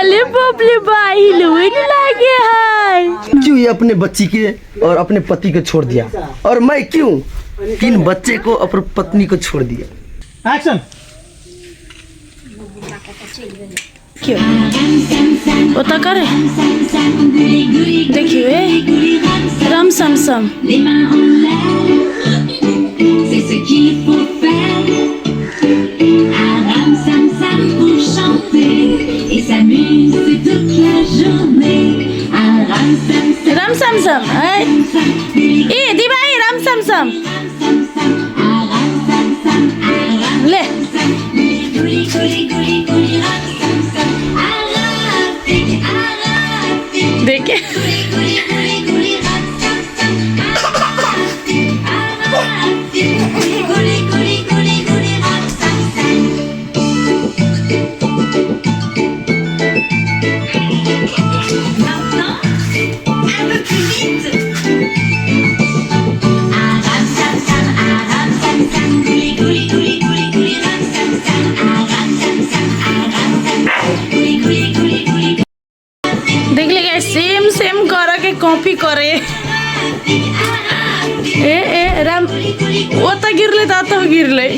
अरे बाप रे बा हिलुइन लागे है। क्यों ये अपने बच्ची के और अपने पति को छोड़ दिया और मैं क्यों 3 बच्चे को अपनी पत्नी को छोड़ दिया। एक्शन। क्यों ओतऽ करे देखियो ए रम सम सम। C'est ce qu'il faut faire. Aram sam sam pour chanter et s'amuser toute la journée. Aram sam sam Ram सम सम ए sam, ए दिवा ए राम सम सम sam sam, aram sam sam, aram ले sam, guli guli guli guli ram sam sam, arafik arafik, देखे guli guli guli guli ram sam sam, arafik arafik, guli guli guli guli ram sam sam. Maintenant, un peu plus vite. Aram sam sam, aram sam sam, guli guli guli guli guli ram sam sam, aram sam sam, aram sam sam, guli guli guli guli देख ले सेम सेम कर के copy करे। ए ए राम ओतऽ गिरले तऽ एतऽ गिरले।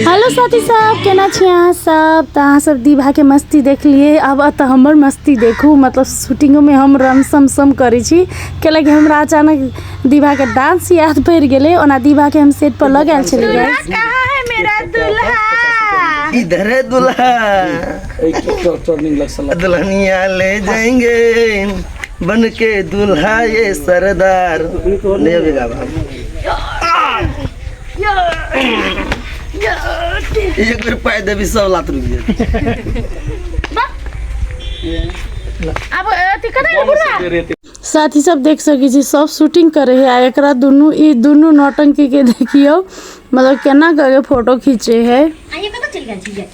हेलो साथी सब, केना छी अहाँ सब? तऽ अहाँ सब दीभा के मस्ती देखलिए, अब एतऽ हमर मस्ती देखू। मतलब शूटिंगो में हम रम सम सम करै छी, कैलाकि हमरा अचानक दीभा के डांस याद पड़ि गेलै। ओना दीभा के हम सेट पर लऽ गेल छलियै। दूल्हा कहाँ है मेरा दूल्हा? इधर है दूल्हा। दुल्हनिया ले जाएंगे बन के दूल्हा ये सरदार। ले अभी गाबा। एक बेर पाय देबी सब लात रुकि जेतै। अब अथी कतऽ गेल बुढ़वा? साथी सब देख सकै छी सब शूटिंग करे है आ एकरा दुनू ई दुनू नौटंकी के देखियौ मतलब केना करके फोटो खींचे है। आइए कतऽ चलि गेल छियै?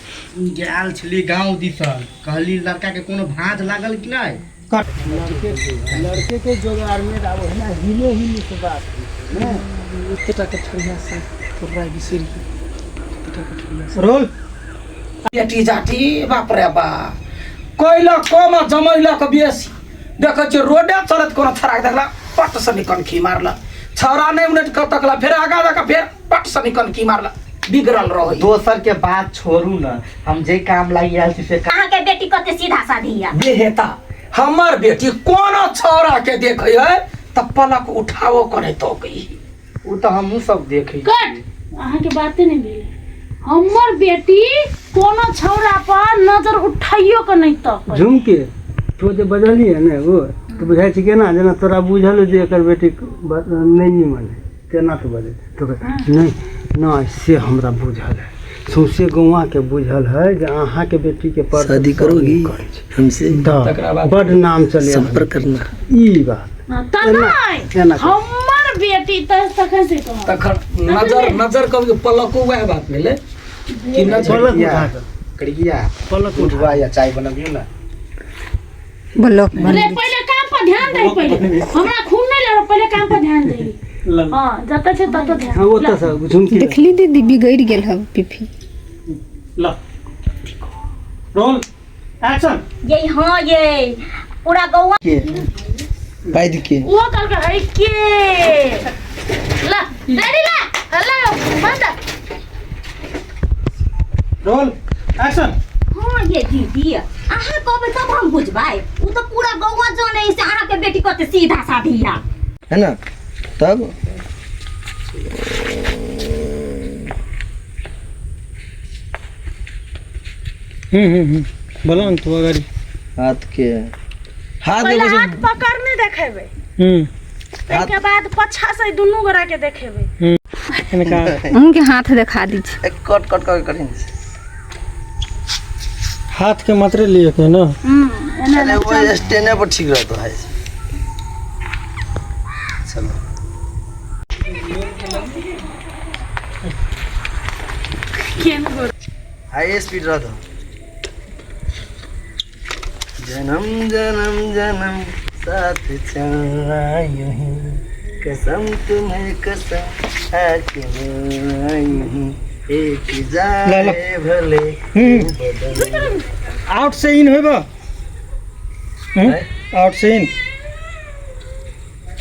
गेल छली गाँव दिसन, कहली लड़का के कोनो भाँज लागल कि नहि? लड़के के जोगार में आब ओहिना हिले हिले से बात होइ छै ने। एतेटा के ठरिया से तोरा बिसरि गेल। एतेटा के ठरिया से। रोल। बेटी जाटी बाप रे बा कैलक कम आ जमैलक बेसी। देखै छियै रोडे चलैत कोनो छौड़ा के देखला पट से निकनखी मारलक, छौड़ा नहि उनटि कऽ तकला फेर आगाँ जाकऽ फेर पट से निकनखी मारलक, बिगड़ल रहै। दोसर के बात छोड़ू न, हम जे काम लागि आयल छी से काम। अहाँके बेटी कते सीधा साधी यऽ। बेहेता हमर बेटी कोनो छौड़ा के देखै है तऽ पलक उठाओ कऽ नहि तकै। ओ तऽ हमहूँ सब देखै छी। कट, अहाँके बाते नहि भेल। हमर बेटी कोनो छौड़ा पर नजर उठाइयो के नहि तकै। झुमके तो जे बजलियै ने ओ तऽ बुझाइ छै केना जेना तोरा बुझल हो जे एकर बेटी नहि निमन है तेना तो बजै तो नहि नहि से हमरा बुझल है, सौंसे गौआँके बुझल है जे अहाँके बेटीके पर शादी करोगी करै छै। हमसे? तऽ बड नाम चलै संपर्क करना। ई बात तऽ नहि एना कर। हमर बेटी तऽ तखन से कहब। तखन नजर नजर कभी पलको वएह बात भेलै कि नजर पलक उठा कऽ करिया पलक उठा उठवा या चाय बनबियौ ने। अरे पहिले काम पर ध्यान दे, पहिले हमरा खून नहीं लड़, पहिले काम पर ध्यान दे। हाँ जतऽ छै ततऽ ध्यान। हाँ ओतऽ से झुमकी देखली दीदी बिगड़ि गेल हब पीपी। ल रोल एक्शन। ये हाँ ये पूरा गौआ के पाइद के वो कहलकै है के ला रेडी ला हल्ला बंद। Roll action. हाँ ये दीदी अहाँ कहबै तब हम बुझबै, उ तऽ पूरा गौआ जानै से अहाँके बेटी कते सीधा साधी है। है ना? तब बोलो न तू अगाडि। हाथ के हाथ पहिले देखै हाथ छै। पकड़ने देखेबै, ताहिके बाद पछा से दुनू गोरा के देखेबै। अहूँके हाथ देखा दी छी। एक कट कट कर करिन। हाथ के मात्रे लिए के ना। अरे वो स्टैंड पर ठीक रहता है। चलो हाई स्पीड रहता। जन्म जन्म जन्म साथ चलना यूं ही, कसम तुम्हें कसम आके मिलना यूं ही, एक जाए भले बदल। आउट से इन होइब, आउट से इन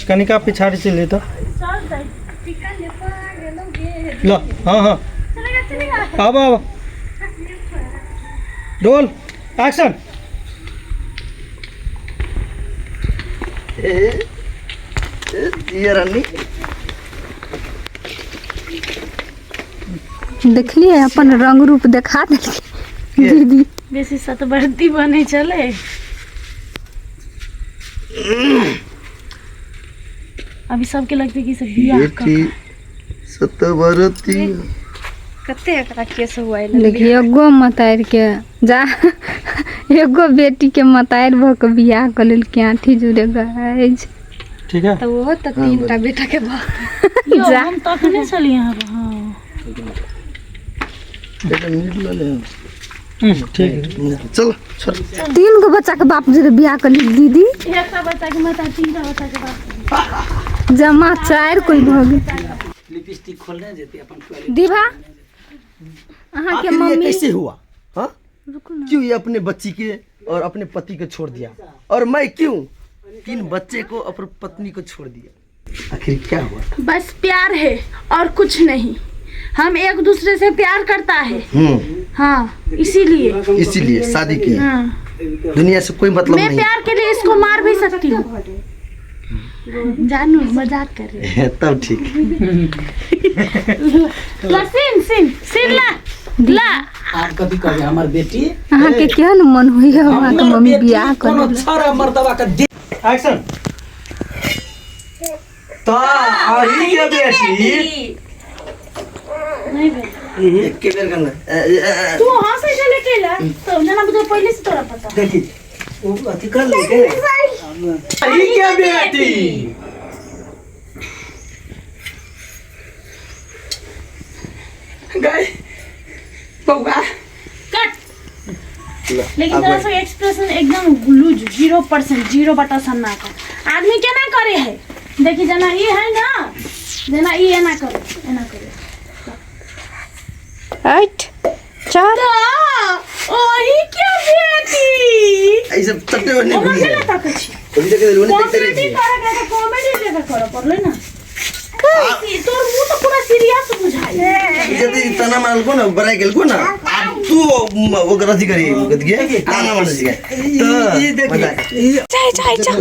कनिका पिछाड़ी चलि जेतऽ। ल, हाँ हाँ, आब आब, रोल एक्शन। ये रानी देखलिए अपन रंग रूप देखा देलकै दीदी। बेसी सतबरती बनै छलै। अभी सबके लगतै कि सब बियाह कऽ बेटी सतबरती। कते एकरा केस हुआ? देखिए, एगो मतारि के जा, एगो बेटी के मतारि भऽ के बियाह कऽ लेलकै, आँठी जुड़े अछि। ठीक है। तऽ ओहो तऽ 3 टा बेटा के बाप। यौ, जा। हम तखने छलियै अहाँ। हाँ। बेटा मिल ले। ठीक है। चलो छोड़। 3 गो बच्चा के बाप जुड़े बियाह कऽ ली दीदी। एकटा बच्चा के माता, 3 टा बच्चा के बाप। जमा चारि कोइ भऽ गेल। लिपस्टिक खोलने जेतै अपन टॉयलेट। दीभा, अहाँके आखिर ये मम्मी कैसे हुआ? हाँ? रुकू ना। क्यों ये अपने बच्ची के और अपने पति को छोड़ दिया और मैं क्यों तीन बच्चे को अपनी पत्नी को छोड़ दिया? आखिर क्या हुआ? बस प्यार है और कुछ नहीं। हम एक दूसरे से प्यार करता है। हाँ, इसीलिए। इसीलिए शादी की? हाँ। दुनिया से कोई मतलब मैं नहीं? प्यार के लिए इसको मार भी सकती हूँ। जानू, मजाक कर रही। है तब ठीक। ला, सीन सीन सीन, ला ला। आब कथी कहबै हमर बेटी? अहाँके केहन मन होइए अहाँके हमर मम्मी बेटी बियाह कऽ कोनो लेलक? छौड़ा मर्दबा के दे। एक्शन। तो अही के बेटी नहीं भेल। एक बेर करना ए, ए, ए, तू हंसै छले केला तो जना बुझे पहले से तोरा पता। देखी, ओ अथी कर लेलकै। अही के बेटी। गए बौआ। कट। लेकिन तोरा सब एक्सप्रेशन एकदम लूज, 0%, जीरो बटा सन्ना का आदमी केना करे है। देखी, जना ई है ना, जना ई एना करे, एना करे। 8 4। ओही के बेटी। ई सब चट्टे ओने ओकरा घुमी केना ताकै छी? अभी तक ओने देखते रहे कॉमेडी छी। करे के तऽ कॉमेडी लेके करऽ पड़लै ना। तोर मुंह तऽ पूरा सीरियस बुझाइ। जति तना मारलको ना, बराई केलको ना, आब तू ओकर अथी करी कथी के ताना मारै छिकै ई तऽ देखी। बता। जा जा जा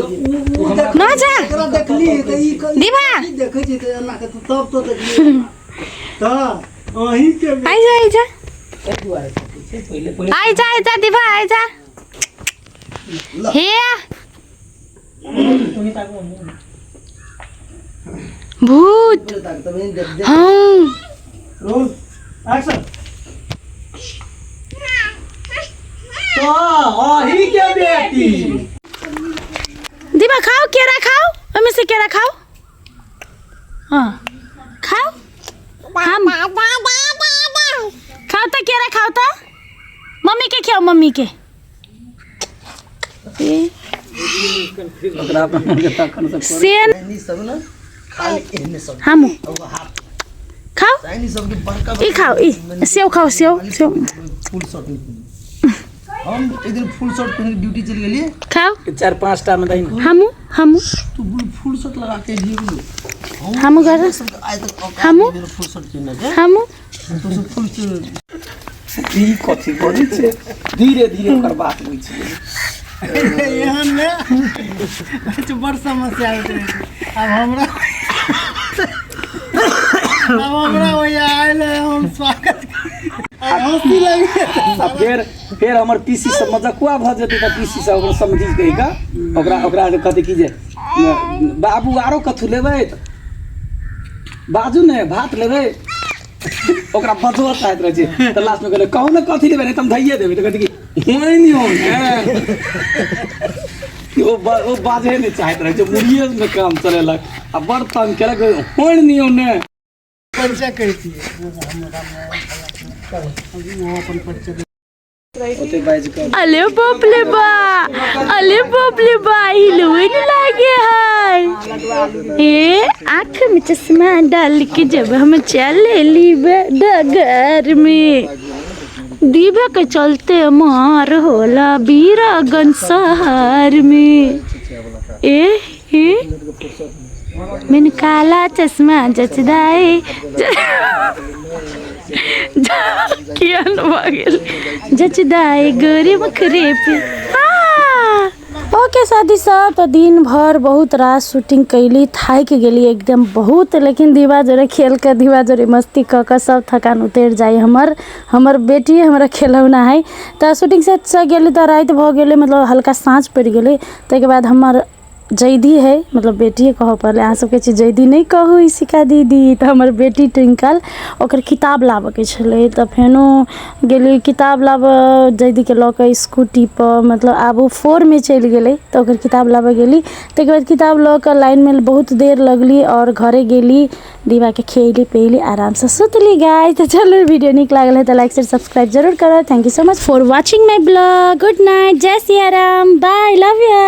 ना जा। एकरा देखली तऽ ई दीभा। ई देखै छी तऽ एना के तब तो देखली तऽ अहीं के आइ जा, आइ जा। पहिले पहिले। आइ जा, आइ जा दीभा, आइ जा हे। भूत, हाँ। Roll action. तो अही के बेटी। दीपा, खाओ, केरा खाओ, ओहिमे से केरा खाओ। हाँ, खाओ। हम खाओ तऽ, केरा खाओ तऽ। मम्मी के खियाओ, मम्मी के। ए, ओकरा अपन मन के तखन से से एहनी सब ना खाली एहने सब हमू अब हाथ खाओ। एहनी सब के बड़का। ई खाओ, ई सेव खाओ, सेव सेव। फुल शर्ट नहीं, हम एक दिन फुल शर्ट पहन के ड्यूटी चल गेलिए। खाओ। चार पांच टा में दही। हमू हमू। तू फुल शर्ट लगा के लिए। हमू कर। आज तक औकात हमू? नहीं भेल फुल शर्ट पहनने के। हमू। तो सब फुल शर्ट। ई कथी करै छै? धीरे धीरे ओकर बात होइ छै। एहन ने बड़ समस्या होइत रहै छै। आब हमरा ओहि आयल है, हम स्वागत आ हँसी लागि। आ फेर फेर हमर पीसी सब मजकुआ भऽ जेतै तऽ पीसी सब ओकरा समझी कहि कऽ ओकरा ओकरा जे कहतै कि जे बाबू आरो कथू लेबै तऽ बाजू ने, भात लेबै। ओकरा बजबऽ चाहैत रहै छै तऽ लास्टमे कहलै, कहू ने कथी लेबै, नहि तऽ हम धैये देबै। तऽ कहतै कि होय नहि हो ने। ओ बाजहे नहि चाहैत रहै छै, मुड़िएमे काम चलेलक आ बड़ तंग केलक, होय नहि हो ने। परिचय करै छियै ओ अपन परिचय। ओते बाजि कऽ अरे बाप रे बा, अरे बाप रे बा, हिलवे नहीं लागे है। ए, आँख में चश्मा डाल के जब हम चले ली डगर में। दीवे के चलते मार होला बीरागंज शहर में। ए ए मैंने काला चश्मा जचदाए किया भऽ गेल जचदाए गोरे मुखरे पे। आ! ओके साथी सब, तऽ दिन भर बहुत रास शूटिंग कैली, थाकि गेली एकदम बहुत, लेकिन दीवा जोरे खेल के दीवा जोरे मस्ती कऽ कऽ सब थकान उतरि जाइ। हमर हमर बेटी हमरा खेलौना है। तऽ शूटिंग सेटसँ गेली तऽ राति भऽ गेलै, मतलब हल्का साँझ पड़ि गेलै। ताहिके बाद हमर जैधी है, मतलब बेटिए कहऽ पड़लै, अहाँ सबके छै जैधी नहि कहू इशिका दीदी, तऽ हमर बेटी ट्विंकल ओकर किताब लाबऽके छलै। तऽ फेनो गेली किताब लाबऽ जैधीके लऽ कऽ स्कूटीपर, मतलब आब ओ फोरमे चलि गेलै, तऽ ओकर किताब लाबऽ गेली। ताहिके बाद किताब लऽ कऽ लाइनमे बहुत देर लगली आओर घरे गेली, दीवाके खिएली पिएली, आरामसँ सुतली गाय। तऽ चलू, वीडियो नीक लागल है तऽ लाइक शेयर सब्सक्राइब जरूर करब। Thank you so much for watching my blog. Good night, Jai Siyaram, bye, love you.